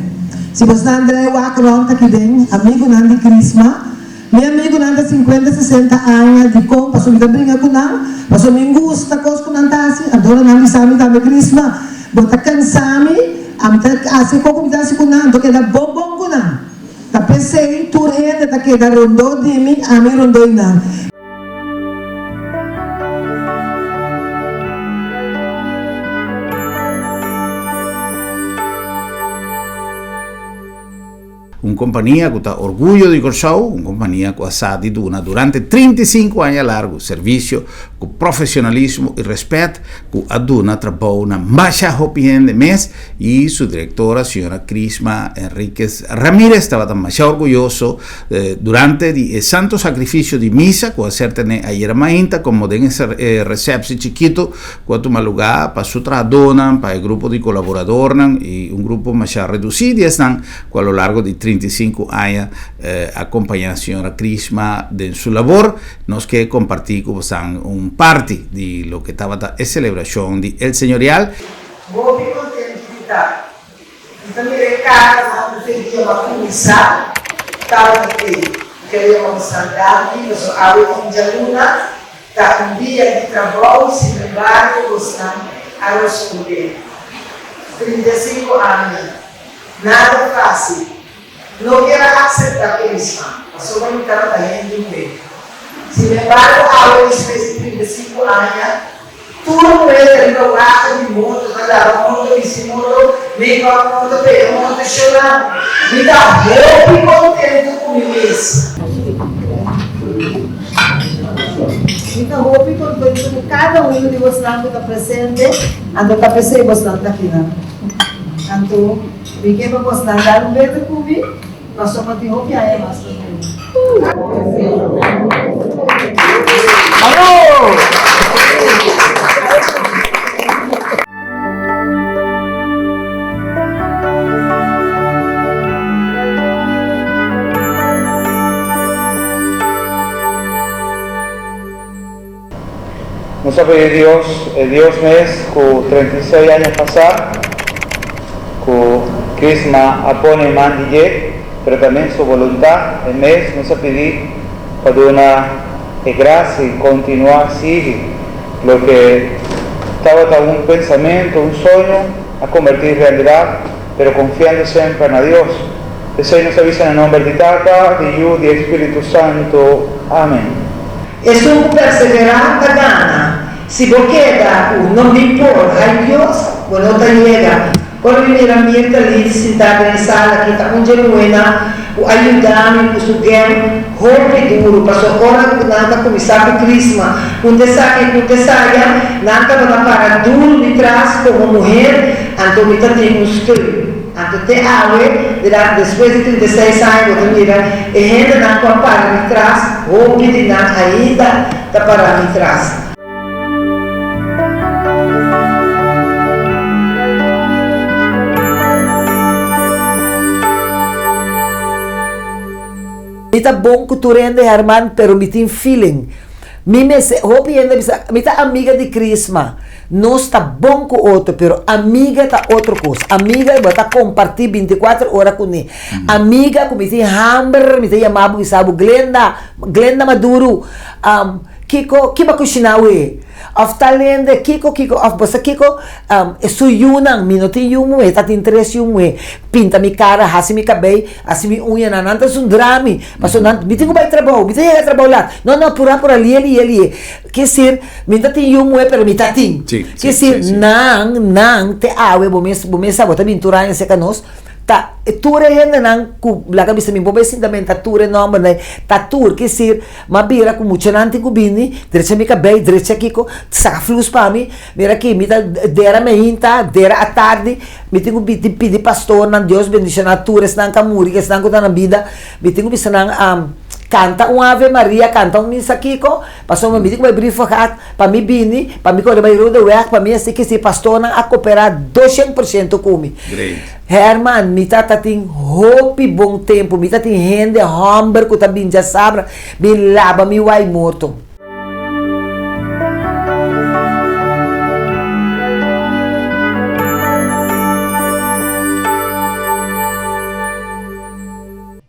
Si bosnan drai wak rònt aki den, amigunan di Crisma, mi amigunan ta sinkuenta, sesenta aña, dikon? Pasobra mi ta bringa ku nan, pasobra mi gusta kos ku nan ta hasi, anto ora nan bisa mi tambe, Crisma, bo ta kansa mi, ami ta hasi e kos ku mi ta hasi ku nan, anto keda bon bon ku nan. Ta p'esei tur hende ta keda rondó di mi, ami rondó i nan. Un kompania ku ta orguyo di Kòrsou, un kompania ku a sa di duna durante 35 aña largu servisio ku profesionalismo i rèspèt ku a duna trabou na masha hopi hende mes i su direktora señora Crisma Enriquez Ramirez tabata masha orguyoso Durante di e Santo Sacrificio di Misa cu a ser tene ayera mainta como den e receptie chikito cu a tuma lugar pa su trahadornan, pa e grupo di colaboradornan y un grupo masha reduci di esnan cu a lo largo di 35 aña a compaña Señora Crisma den su labor. Nos ke comparti cu bosan un parti di loke tabata e celebracion di El Señorial. Hopi contento di ta Mi ta mira e kara ku antes e dia bo a kuminsá tabata te. Mi kere yama bo san danki pasobra awe tin djaluna. Ta un dia di trabou, sinembargo bosnan a rospondé. 35 aña. Nada fácil. No kier a acepta Crisma, pasobra mi tabata hende muhé. Sinembargo awe despues di 35 aña, Tur muhé ta riba water di moto, ta laba moto, bisti moto, make up moto, pega moto, shona. Mi ta hopi kontentu ku mi mes. Mi ta hopi kontentu ku kada unu di bosnan ku ta presente, anto ta p'esei bosnan ta akinan. Anto mi ke pa bosnan dal un beter ku mi, pasobra tin hopi aña mas pa bini. Nos a pidi Dios, e Dios mes ku 36 aña pasá ku Crisma a pone man di dje, pero tambe su voluntad, e mes nos a pidi pa duna e gracia y continua sigui loke tabata un pensamento, un soño, a converti en realidad, pero confiando semper na Dios. P'esey nos ta bisa na nomber di Tata, di Yu, di Espiritu Santo. Amen. Esun ku perseverá ta gana. Si bo keda ku no mi por, ai Dios, bo no ta yega. Ora mi mira Mirta Leeds sintá den e sala aki ta un dje muhénan ku a yuda mi ku su gèn hopi duru pasobra ora ku nan ta kuminsá ku Crisma ku ta esaki ku ta esaya nan tabata para duru mi tras komo muher anto mi ta tin un steun. Anto te awe durante despues di 36 aña bo ta mira e hendenan ku a para mi tras hopi di nan ainda ta para mi tras. Mi ta bon ku tur hende Herman pero mi tin feeling mi mester hopi hende a bisa mi ta amiga di Crisma nos ta bon ku otro pero amiga ta otro kos amiga bo ta komparti binti kuater ora kuné amiga ku mi tin hamber mi ta yama bo bisa bo Glenda Glenda Maduro kiko kiba kushina awe òf tal hende kiko kiko òf bo sa kiko su yunan mi no tin yu muhé ta tin tres yu muhé pinta mi kara hasi mi kabei hasi mi uñanan nan ta zundra mi pasobra nan mi tin ku bai trabou mi ta yega trabou lat no no pura pura lihe lihe lihe kesir mi no ta tin yu muhé pero mi ta tin kesir nan nan te awe bo mes bo mes sa bo ta bin tur aña serka nos ta tur e hendenan ku laga bisa mi bo bai sinta menta tur e nòmbernan ta tur kesir M'a bira ku muchanan tin ku bini, drecha mi kabei, drecha kiko, saka flus pa mi. Mira aki, mi ta dera meinta, dera atardi, mi tin ku tin pidi pastornan, Dios bendishoná tur esnan ku a muri, esnan ku ta na bida, mi tin ku bisa nan kanta un Ave Maria, kanta un misa kiko, pasobra mi tin ku bai brievengat pa mi bini, pa mi kore bai Rodeweg, pa mi hasi kisi, pastornan a koperá doshen por shento ku mi. Herman, mi ta ta tin hopi bon tempu. Mi ta tin hende hòmber ku ta bin djasabra bin laba mi wai morto.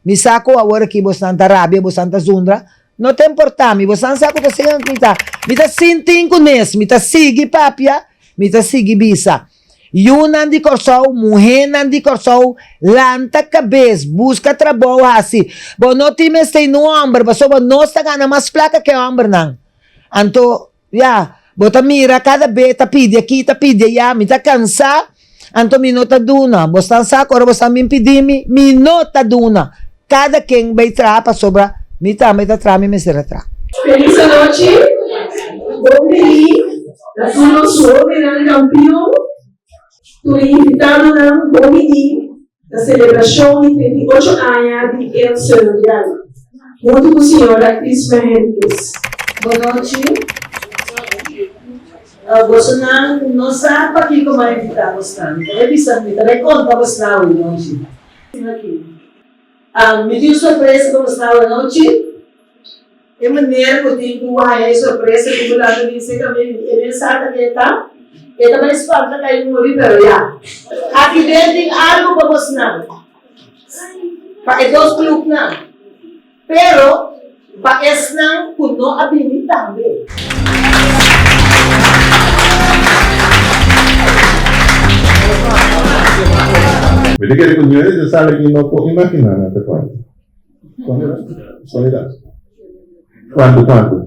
Mi sa ku awor aki bosnan ta rabia, bosnan ta zundra. No ta importá mi, bosnan sa ku ta asina mi ta. Mi ta sintin kunes, mi ta sigui papia, mi ta sigui bisa. Yunan di Kòrsou, muhénan di Kòrsou, lanta kabes, buska trabou hasi. Bo no tin mester no hòmber pasobra nos ta gana mas plaka ke hòmbernan. Anto, ya, bo ta mira kada be ta pidi aki, ta pidi aya, mi ta kansá, anto mi no ta duna. Bosnan sa ku ora bosnan bin pidi mi, mi no ta duna. Kada ken bai traha pasobra mi tambe ta traha, mi mester a traha. Felis anochi, bon bini na tur nos hobennan kampion, tur e invitadonan bon bini na selebrashon di 38 aña di El Señorial, huntu ku señora Crisma Henriquez. Bon nochi. Bosonan no sa pakiko mi a invitá bosnan. Mi ta bai bisa, mi ta bai konta bosnan awe nochi. Mi tin un sorpresa pa bosnan awe nochi. E meneer ku tin ku haña e sorpresa ku bo laga bin serka mi, e men sa ta ke ta. E ta bai spanta kai muri, pero ya. Aki den tin algu pa bosnan, pa e dos klupnan. Pero. Pa esnan ku no a bini tambe. Mi ta kere ku niun di sala aki no por imaginá nan ta kuantu. Soledad. Kuantu, kuantu?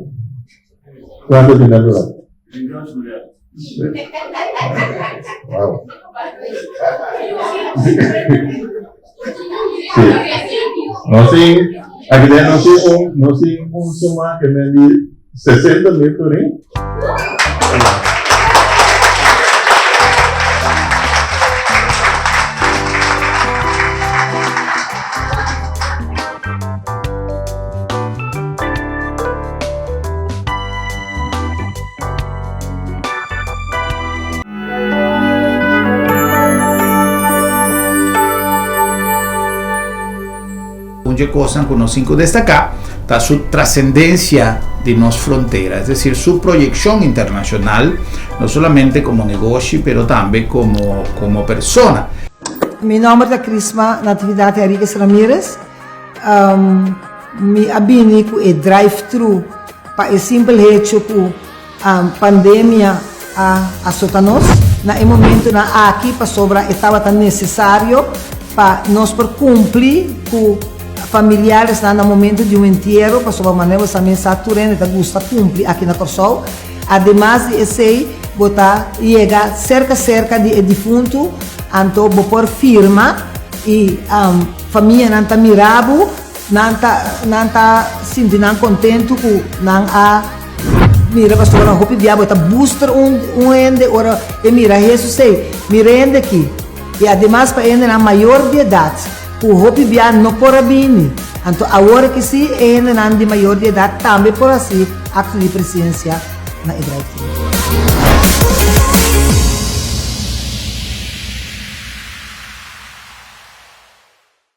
Kuantu tin na durá? Wow. Sí. Nos tin, aki den nos tin un, nos tin un suma que men di 60 mil florin. Un dje kosnan ku nos tin ku destaká ta su trasendensia di nos frontera, es desir, su proyekshon internashonal, no solamente komo negoshi pero tambe komo komo persona. Mi nòmber ta Crisma Natividad Henriquez Ramirez. Mi a bini ku e drive thru pa e simpel hecho ku pandemia a asota nos na e momentonan aki pasobra e tabata nesesario pa nos por kumpli ku familiaresnan na momento di un entiero pasobra manera bo sa mes sa tur hende ta gusta kumpli aki na Kòrsou. Ademas di esei bo ta yega serka serka di e difuntu anto bo por firma i Famianan ta mira bo, nan ta nan ta sinti nan kontentu ku nan a mira pasobra hopi bia bo ta buster un un hende ora e mira Hesus ei, mira e hende aki. I ademas pa e hendenan mayor di edat ku hopi bia no por a bini. Anto awor aki si e hendenan di mayor di edat tambe por hasi akto di presensia na e drive-thru.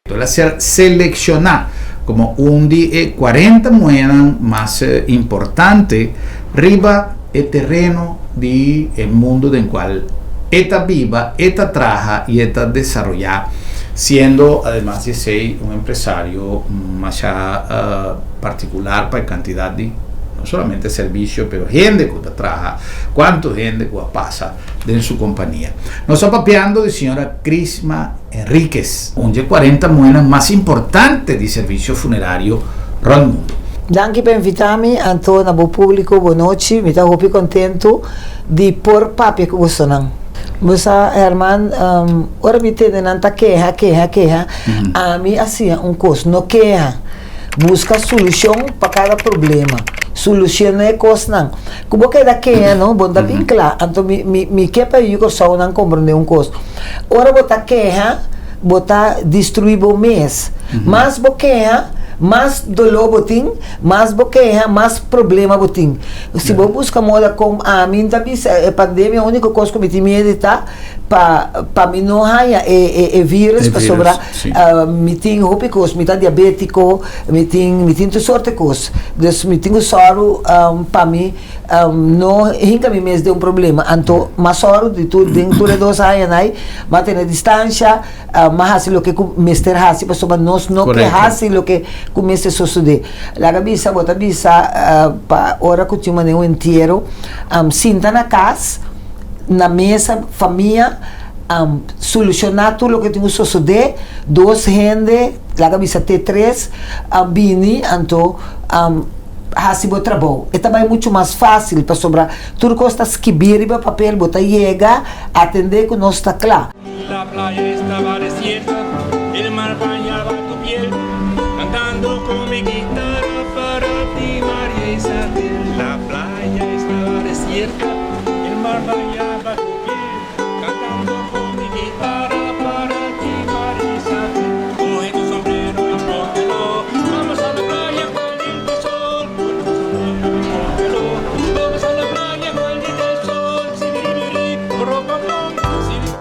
El a ser selekshoná komo un di e 40 muhénan mas importante riba e tereno di e mundu den kual e ta biba, e ta traha i e ta desaroyá, siendo ademas di esei un empresario masha partikular pa e kantidat di no solamente servisio pero hende ku ta traha, kuantu hende ku a pasa den su kompania. Nos ta papiando di señora Crisma Henriquez, un dje 40 muhénan mas importante di servisio funerario rònt mundu. Danki pa invitá mi, anto na bo públiko bo nochi. Mi ta hopi kontentu di por papia ku bosonan. Bo sa, Herman, ora mi tende nan ta keha, keha, keha, ami a siña un kos, no keha. Buska solushon pa kada problema. Solushona e kosnan. Ku bo keda keha no, bo no ta bin kla. Anto mi mi mi ke pa yu Kòrsounan komprondé un kos. Ora bo ta keha, bo ta destruí bo mes. Mas bo keha, mas doló bo tin, mas bo keha, mas problema bo tin. Si bo buska moda kon ami ta bisa e pandemia úniko kos ku mi tin miedu ta pa pa mi no haña e e e virus pasobra mi tin hopi kos, mi ta diabétiko, mi tin mi tin tur sorte kos. Dus mi tin ku sòru pa mi no hinka mi mes den un problema. Anto m'a sòru di tur den tur e dos añanan ei m'a tene distansha, m'a hasi loke ku mester hasi pasobra nos no ke hasi loke ku mester sosodé. Laga bisa bo ta bisa pa ora ku tin manera un entiero sinta na kas na mesa famia solushoná tur loke tin ku sosodé, dos hende laga bisa te tres a bini anto hasi bo trabou. E ta bai muchu mas fásil pasobra tur kos ta skibí riba papel, bo ta yega atendé ku nos ta kla. La playa estaba desierta, el mar bañaba tu piel, cantando con mi guitarra para ti, María Isabel. La playa estaba desierta, el mar bañaba tu piel, cantando con mi guitarra para ti, María Isabel. Coge tu sombrero y póntelo, vamos a la playa caliente el sol. Coge tu sombrero y póntelo, vamos a la playa caliente el sol. Sibiribiri, ropopom, sibiri.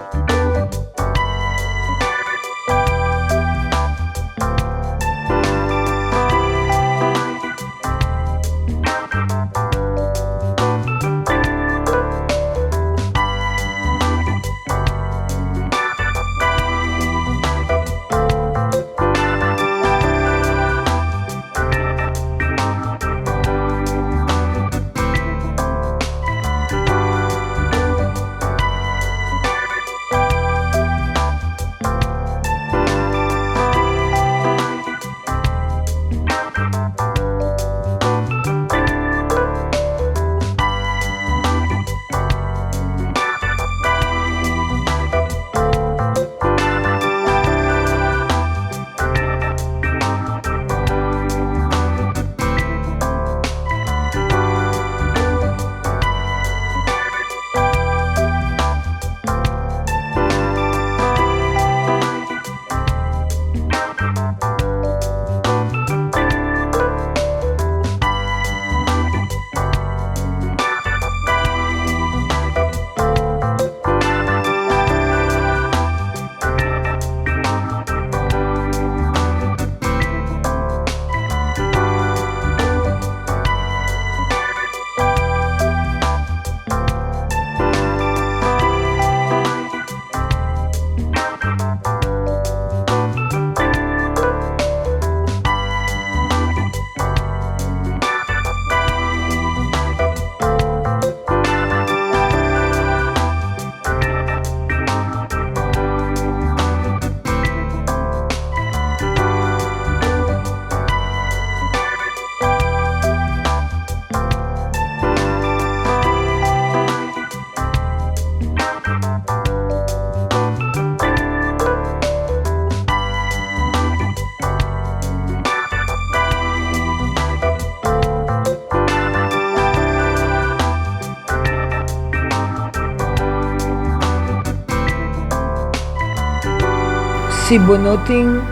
Si bo no tin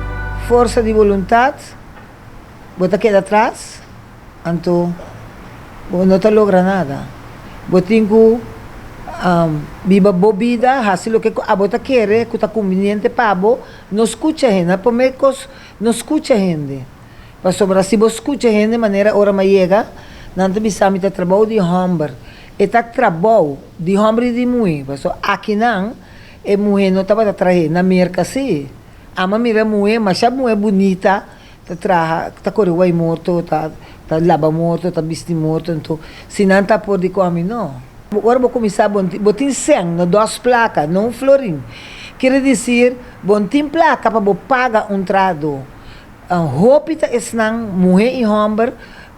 forsa di boluntat, bo ta keda atras, anto bo no ta logra nada. Bo tin ku biba bo bida, hasi loke ku abo ta kere ku ta kumbiniente pa bo, no skucha hende. Na promé kos, no skucha hende. Pasobra si bo skucha hende manera ora mi a yega, nan ta bisa mi ta trabou di hòmber. E ta trabou di hòmber i di muhé. Pasobra akinan e muhé no tabata trah'é. Na Merka sí. Amo a mira muhé, masha muhé bunita ta traha, ta kore wai morto, ta ta laba morto, ta bisti morto. Anto si nan ta por di ku ami no. Ora bo kuminsá bo bo tin sèn, no dòs plaka, no un florin. Kere disir bo no tin plaka pa bo paga un trahadó. Hopi ta esnan, muhé i hòmber,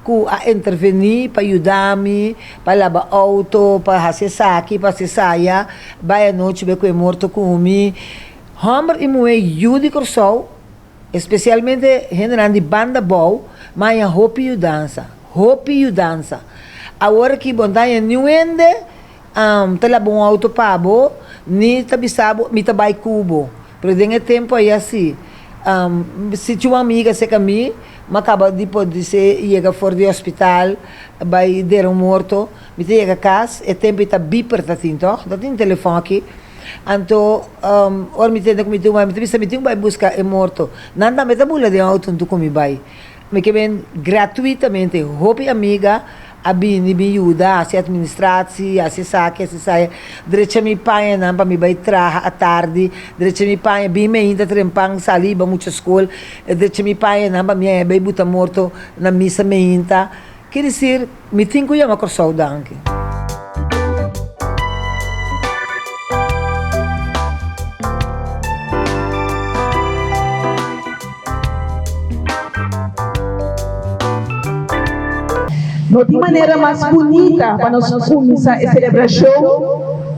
ku a intervení pa yuda mi, pa laba outo, pa hasi esaki, pa hasi esaya, bai anochi bai ku e morto ku mi. Hòmber i muhé yu di Kòrsou, espesialmente hendenan di banda bou, maña hopi yudansa, hopi yudansa. Awor aki bo no ta haña niun hende ta laba un outo pa bo, ni ta bisa bo mi ta bai ku bo. Pero den e tempu aya si, si tin un amiga serka mi, mi a kaba di por disé yega for di hospital bai dera un morto, mi ta yega kas, e tempu ei ta biper ta tin tòg, no tin telefòn aki. Anto ora mi tende ku mi tin un bai, mi ta bisa mi tin ku bai buska e morto. Nan tambe ta bula den outo huntu ku mi bai. Mi ke ben gratuitamente, hopi amiga a bini bin yuda hasi administratie, hasi esaki, hasi esaya, drecha mi pañanan pa mi bai traha atardi, drecha mi paña, bin mainta trempan sali hiba mucha skol, drecha mi pañanan pa mi bai buta morto na misa mainta. Ke disir, mi tin ku yama Kòrsou danki. No tin manera mas bunita pa nos kuminsá e selebrashon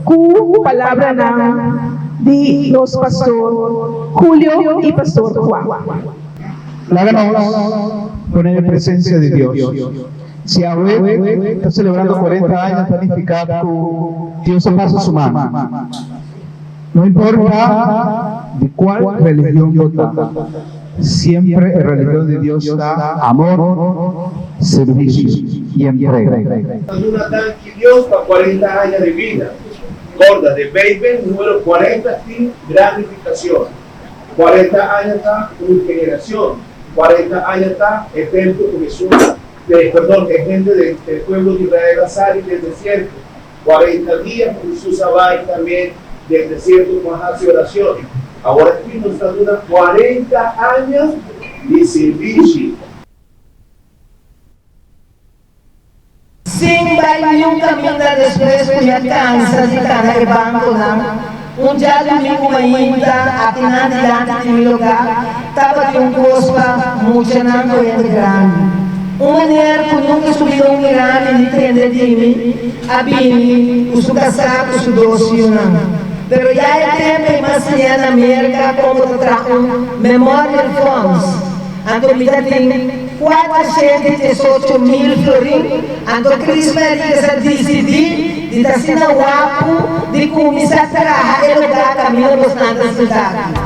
ku palabranan di nos pastor Julio i pastor Juan. Laga nos pone den presencia di Dios. Si awe ta celebrando cuarenta aña ta nifica cu Dios a pasa su mano. No importa di cual religion bo ta, siempre e religion di Dios ta amor, servicio y entrega. Ta duna danki Dios pa cuarenta aña di bida. Corda, de Bijbel numero cuarenta tin gran nificacion. Cuarenta aña ta un generacion. Cuarenta aña ta e tempo cu Hesus, perdon, e hende den e pueblo di Israel a sali den desierto. Cuarenta dia cu Hesus a bai tambe den desierto pa haci oracion. Awor aki nos ta duna cuarenta aña di sirbishi. Sin bai niun kaminda despues ku mi a kansa di kana e bankonan, un djadumingu mainta akinan dilanti di mi lugá tabatin un kos pa muchanan ku hende grandi. Un meneer ku nunka su bida un mira mi ni tende di mi a bini ku su kasá ku su dos yunan. Pero ya e tempu ei mas siña na Merka kon bo ta traha un memorial fonds. Anto mi ta tin 418 mil florin, anto Chris Maria sa disidí di ta asina wapu di kuminsá traha e lugá kaminda bosnan ta sinta aki.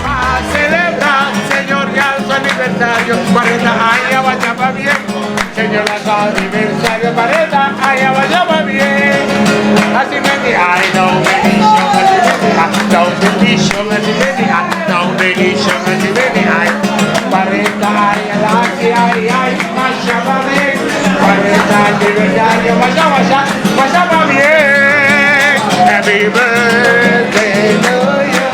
Pa celebra Señor ya su aniversario 40 aña vaya pa bien Señor ya su aniversario 40 aña vaya pa bien Así me di ay no bendición así me di ay no bendición así me di ay no bendición así me di ay 40 aña la ay ay ay vaya pa bien 40 aniversario vaya vaya vaya pa bien Happy birthday to you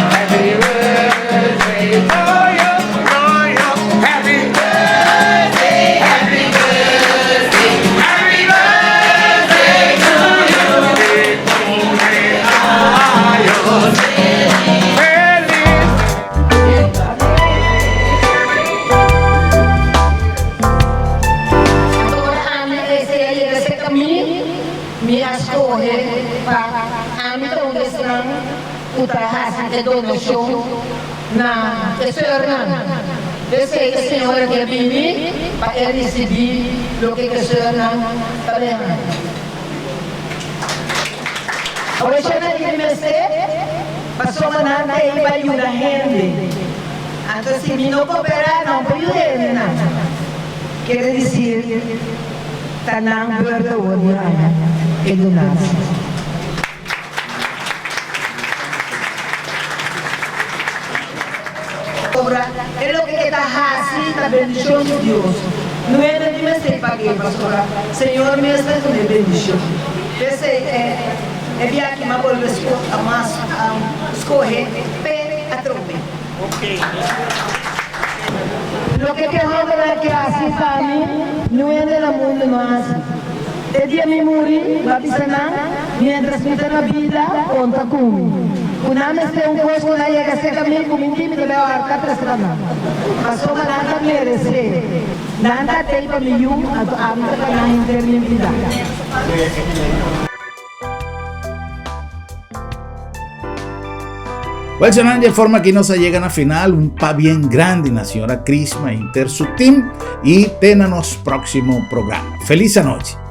Happy birthday to you to you Happy birthday Happy birthday Happy birthday to you Cumpleaños feliz. Anto ora ami a desea yega serka mi, mi a skohe pa ami. ta hasi e donashon na e señornan. P'esei e señora ke bini pa e risibí loke ku e señornan ta deha. Aweshanan i mester pasobra nan ta ei pa yuda hende. Anto si mi no koperá nan por yuda hendenan. Kere disir ta nan beurt awor di haña e donatie. Obra e loke e ta hasi ta bendishon di Dios. No hende tin mester pag'é pasobra Señor mes ta dun'é bendishon. P'esei e e bia aki m'a bolbe mas skohe p'e atrobe. Loke ke hòmbernan ke hasi pa mi, niun hende na mundu no hasi. E dia mi muri, bo a bisa nan, miéntras mi ta na bida, konta ku mi. Ku nan mester un kos ku nan yega serka mi, ku mi tin, mi ta bai horka tres pa nan. Pasobra nan ta meresé. Nan ta tei pa mi yu, anto ami ta pa nan henter mi bida. Wel, señora, de forma que nos llega na final, un pa bien grande na señora Crisma Inter su team y tena nos próximo programa. Feliz noche.